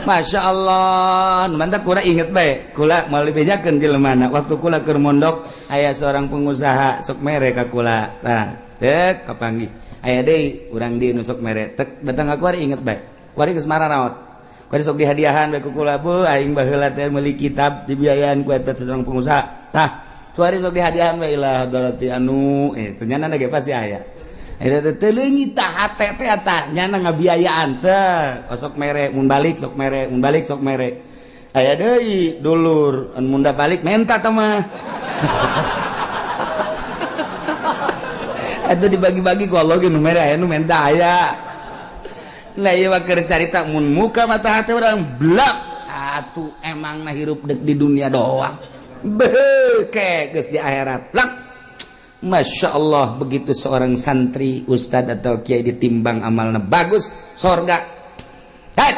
Masya Allah, mantap. Kula inget bae, kula mau dibejakeun jelema waktu kula keur mondok, aya seorang pengusaha sok mere ka kula. Nah, dek kapanggih, aya deui urang di nu sok mere tek datang ka kuari. Inget bae, kuari geus mararaot, kuari sok dihadiahan bae ku kula. Bu, aing baheula teh meuli kitab dibiayaan ku eta seorang pengusaha. Tah, kuari sok dihadiahan bae ilah doroti anu eh ternyata ge pasti aya. Eta teh leungit tah hate teh, tah nyana ngabiayaan teh osok mere, mun balik sok mere, mun balik sok mere. Aya deui dulur anu mun balik menta teh mah. Itu dibagi-bagi ku Allah ge, nu mere aya, nu menta aya. Nah, ieu mah keur carita mun muka mata hate urang blak atuh. Emang na hirup dek di dunia doang, beke geus di akhirat blak. Masya Allah, begitu seorang santri, ustadz atau kiai ditimbang amalnya bagus, sorga. Het.